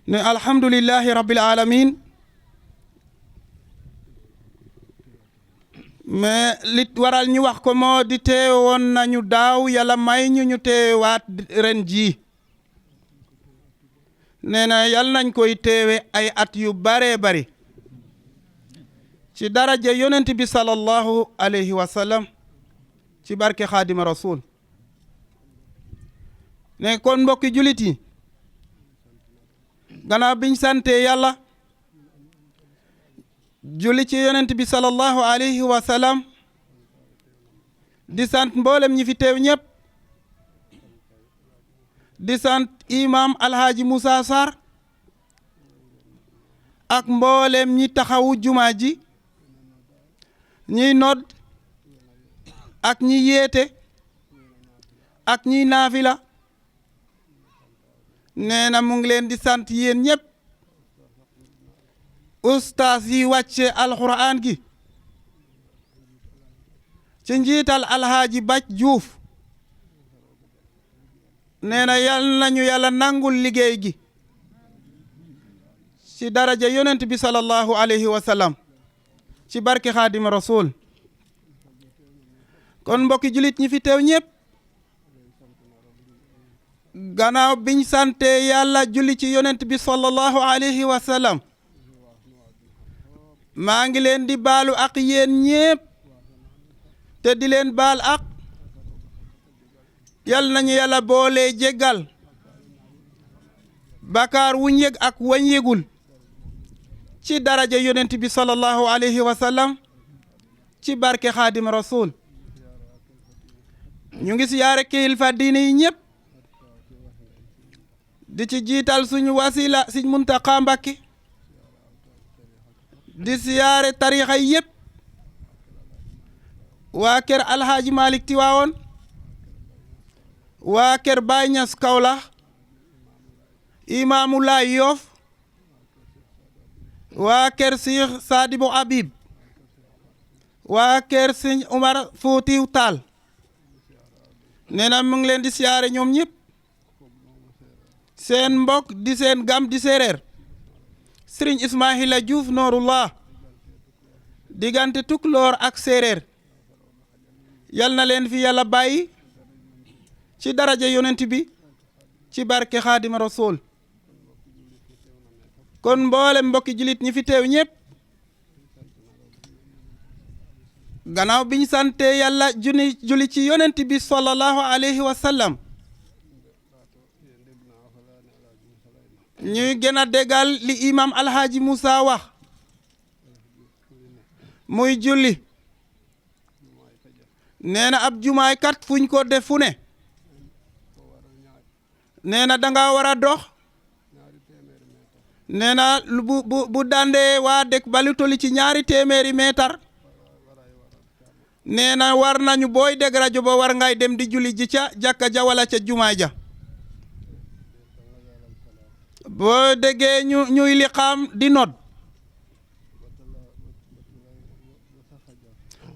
ne alhamdulillahi rabbil alamin mais li waral ñu wax ko moo di teewoon nañu daaw yàlla may ñu teewaat ren jii nee na yal nañ koy teewe ay at yu bare bari ci daraja yonent bi sallallahu alayhi wa sallam ci barke xaadima rasul ne kon mbokki julit yi gannaaw biñ sante yàlla julli ci yonent bi sallallahu alayhi wa sallam di sant mboolem ñi fi teew ñëpp di sant imam alhaaji Moussa Sarr ak mboolem ñi taxawu jumaa ji ñiy nodd ak ñi yéete ak ñiy naafila nee na mu ngi leen di sant yéen ñëpp ustaas yi wàcce alxuraan gi ci njiital alhaaji Bac Juuf nee na yal nañu yàlla nangul liggéey gi ci daraja yonent bi sallallahu alayhi wa sallam ci barke xaadim rasul kon mbokki julit ñi fi teew ñëpp gannaaw biñ sante yàlla julli ci yonent bi sallallahu alayhi wa sallam maa ngi leen di baalu ak yéen ñépp te di leen baal ak yal nañu yàlla boole jéggal bakaar wuñ yëg ak wañ yëgul ci daraja yonent bi sallallahu alayhi wa sallam ci barke xaadim rasul ñu ngi siyaare kilifa diine yi ñépp di ci jiital suñu wasila Sëñ Muntaxa Mbàkke di siyaare tarixa yi yépp waa kër alhaaji Malick Tiwaawoon waa kër Baay Ñas Kawlax imaamu Laay Yoof waa kër Cheikh Sadibou Habib waa kër Sëñ Umar Fuutiyu Taal nee na mu ngi leen di siyaare ñoom ñëpp seen mbokk di seen gam di séeréer Sëriñ Ismaahila Diouf Noorullah diggante Tukulóor ak séeréer yal na leen fi yàlla bàyyi ci daraja yonent bi ci barke xaadim rasul kon mboole mbokki julit ñi fi teew ñëpp gannaaw biñ sante yàlla julli ci yonent bi sallallahu alayhi wa sallam ñuy gën a déggal li imam alhaaji Moussa wax muy julli nee na ab jumaay kat fuñ ko def fu ne nee na danga war a dox nee na bu dande waa dëkk balu toli ci 2 téeméeri meetar nee na war nañu booy dégg rajo ba war ngay dem di julli ji ca jàkka ja wala ca jumaa ja boo déggee ñuy liqaam di nodd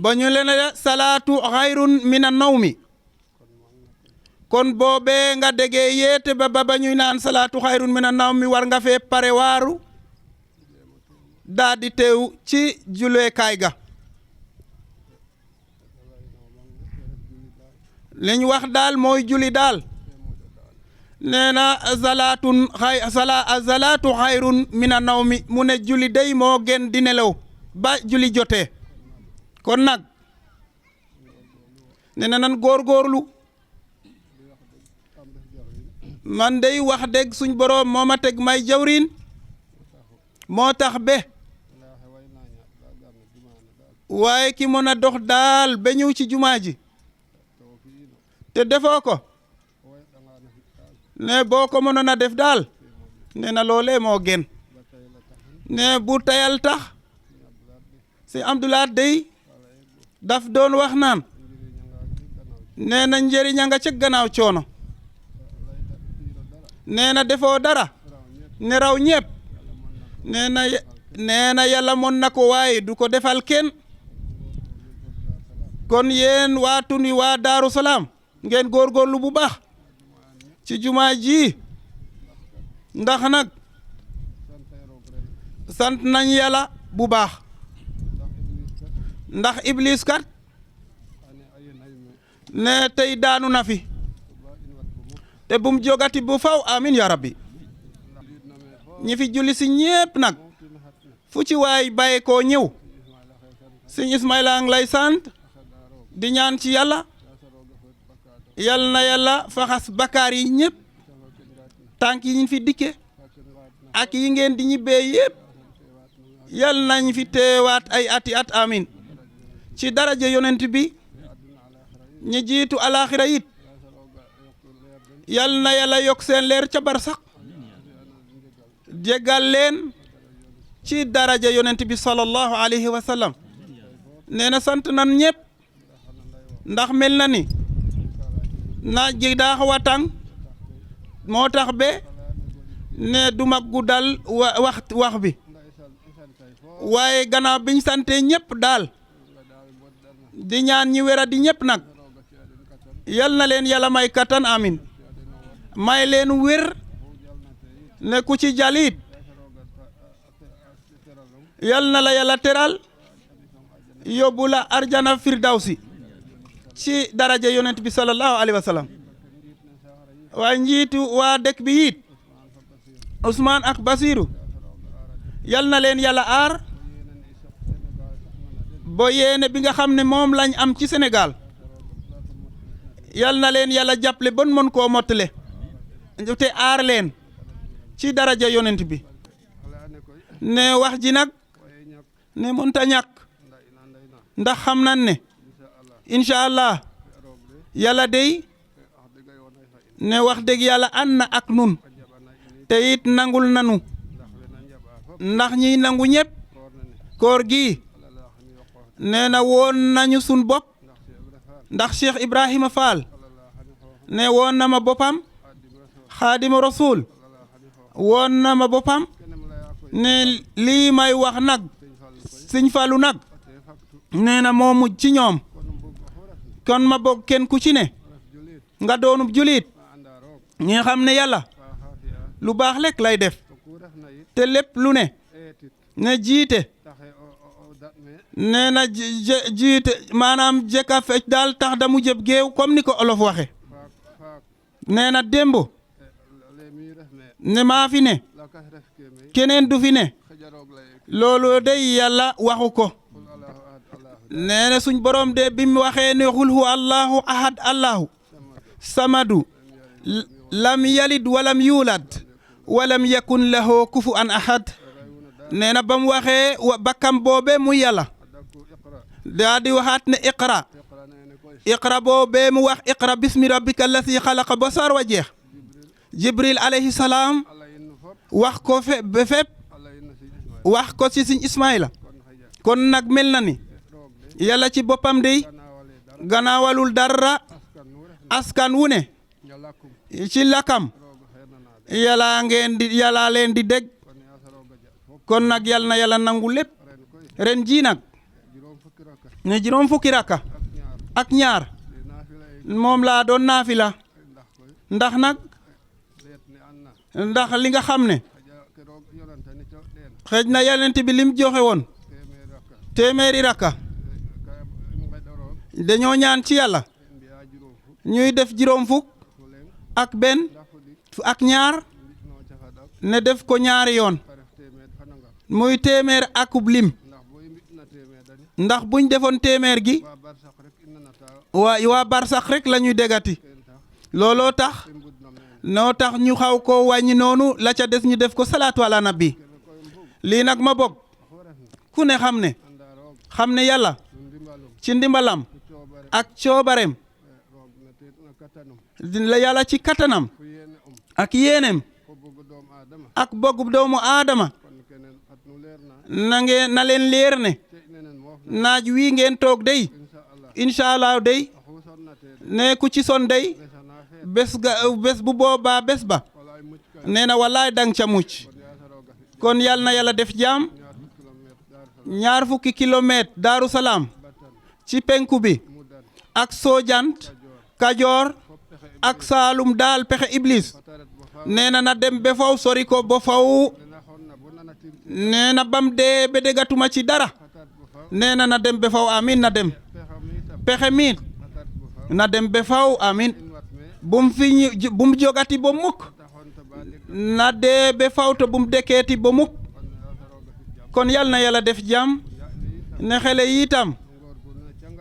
ba ñu leen salaatu xayrun mina nawmi kon boobee nga déggee yeete ba ñuy naan salaatu xayrun mina nawmi war nga fee pare waaru daa di teew ci juleekaay ga liñ wax daal mooy julli daal nee na salaatu xayrun mina nawmi mu ne julli day moo gën di nelaw ba julli jotee kon nag nee na nan góorgóorlu man day wax dëgg suñ boroom moo ma teg may jawriin moo tax be waaye ki mën a dox daal ba ñëw ci jumaa ji te defoo ko ne boo ko mënoon a def daal nee na loolee moo gën ne bu tayal tax si Abdoulaat dey daf doon wax naan nee na njëriñ a nga ca gannaaw coono nee na defoo dara ne raw ñépp nee na yàlla mën na ko waaye du ko defal kenn kon yéen waa tund waa Daaru Salaam ngeen góorgóorlu bu baax ci jumaa ji ndax nag sant nañ yàlla bu baax ndax iblis kat ne tey daanu na fi te bum jogati bu faw amin ya rabbi ñi fi julli si ñépp nag fu ci waay bàyyi koo ñëw sëñ Ismaïla ngi lay sant di ñaan ci yàlla yal na yàlla faxas bakkaar yi ñépp tànk yi ñu fi dikke ak yi ngeen di ñibbee yépp yal nañ fi teewaat ay ati at amin ci daraja yonent bi ñi jiitu alaxira it yal na yàlla yokk seen leer ca barsax jéggal leen ci daraja yonent bi sallallahu alayhi wa sallam nee na sant nan ñépp ndax mel na ni naaj gi daa xaw a tàng moo tax be ne du ma guddal wax bi waaye gannaaw biñ sante ñépp daal di ñaan ñi wéra di ñépp nag yal na leen yàlla may kattan amin may leen wér ne ku ci jalit yal na la yàlla teral yóbbu la arjana firdawsi ci daraja yonent bi sallallahu alayhi wa sallam waaye njiitu waa dëkk bi it Ousmane ak Basiru yal na leen yàlla aar bo yéene bi nga xam ne moom lañ am ci Sénégal yal na leen yàlla jàppale bon mën koo mottale te aar leen ci daraja yonent bi ne wax ji nag ne mënta ñàkk ndax xam nan ne incha allah yàlla dey ne wax dëgg yàlla ànd na ak nun te it nangul nanu ndax ñiy nangu ñëpp koor gi nee na woon nañu sun bopp ndax Cheikh Ibrahima Fall ne woon na ma boppam xaadima rasul woon na ma boppam ne lii may wax nag sëñ Fallu nag nee na moo mujj ci ñoom kon ma bokk kenn ku ci ne nga doonub julit ñi xam ne yàlla lu baax lekk lay def te lépp lu ne jiite nee na jiite maanaam jëkka fecc daal tax da mu jëb géew comme ni ko olof waxe nee na démb ne maa fi ne keneen du fi ne loolu day yàlla waxu ko nee na suñ borom de bi mu waxee ne xul hu allahu ahad allahu samadu lam yalid walam yulad walam yakun lahu kufuwan ahad nee na ba mu waxee bakkam boobe mu yàlla daa di waxaat ne iqra boobe mu wax iqra bismi rabbika allasi xalaqa ba sar wa jeex jibril alayhi salaam wax ko fépp wax ko ci Sëñ Ismaïla kon nag mel na ni yàlla ci boppam dey gannaawalul dara askan wu ne ci lakam yàlla leen di dégg kon nag yal na yàlla nangu lépp ren ji nag ne juróom fukki rakka ak ñaar moom laa doon naafila ndax nag ndax li nga xam ne xëj na yonent bi lim joxe woon téeméeri rakka dañoo ñaan ci yàlla ñuy def juróom fukk ak benn ak ñaar ne def ko ñaari yoon muy téeméer akub lim ndax buñ defoon téeméer gi waa barsax rek la ñuy dégati looloo tax noo tax ñu xaw ko wàññi noonu la ca des ñu def ko salaatu ala nabi lii nag ma bokk ku ne xam ne yàlla ci ndimbalam ak coobareem la yàlla ci kattanam ak yéenem ak bëgg doomu aadama na leen leer ne naaj wii ngeen toog day incha allah day ne ku ci son day bés bu boobaa bés ba nee na wallaay dang ca mucc kon yal na yàlla def jaam 20 kilomètre Daaru Salaam ci penku bi ak Soojant Kajoor ak Saalum daal pexe Iblis nee na dem ba faw sori ko ba faw nee na bam dee ba déggatuma ci dara nee na dem ba faw amin na dem pexe mi na dem ba faw amin bum fi bum jogati ba mukk na dee ba faw te bum dekkeeti ba mukk kon yal na yàlla def jàmm ne xale yi itam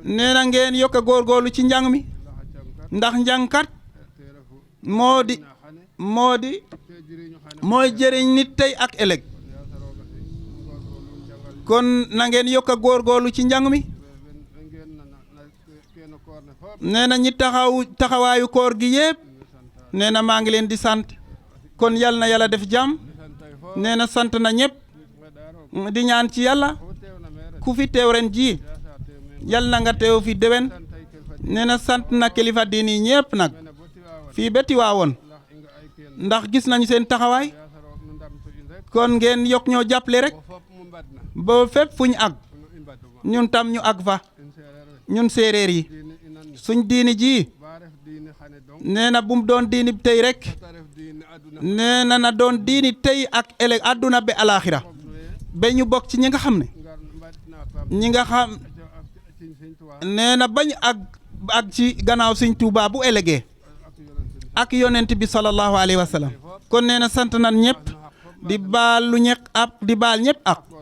nee na ngeen yokk a góorgóorlu ci njàng mi ndax njàngkat mooy jëriñ nit tey ak ëllëg kon na ngeen yokk a góorgóorlu ci njàng mi nee na ñi taxawaayu koor gi yépp nee na maa ngi leen di sant kon yal na yàlla def jàmm nee na sant na ñépp di ñaan ci yàlla ku fi teew ren ji yal na nga teew fi déwén nee na sant na kilifa diini ñépp nag fii ba Tiwaawoon ndax gis nañu seen taxawaay kon ngeen yokk ñoo jàppale rek ba fépp fu ñu àgg ñun tam ñu àgg fa ñun séeréer yi suñ diini ji nee na bu mu doon diini tey rek nee na na doon diini tey ak ëllëg àdduna ba alaaxira ba ñu bokk ci ñi nga xam ne nee na bañ ak ci gannaaw Sëñ Tuubaa bu ëllëgee ak yonent bi sallallahu alayhi wa sallam kon nee na sant nan ñëpp di baal lu ñëpp ak di baal ñëpp ak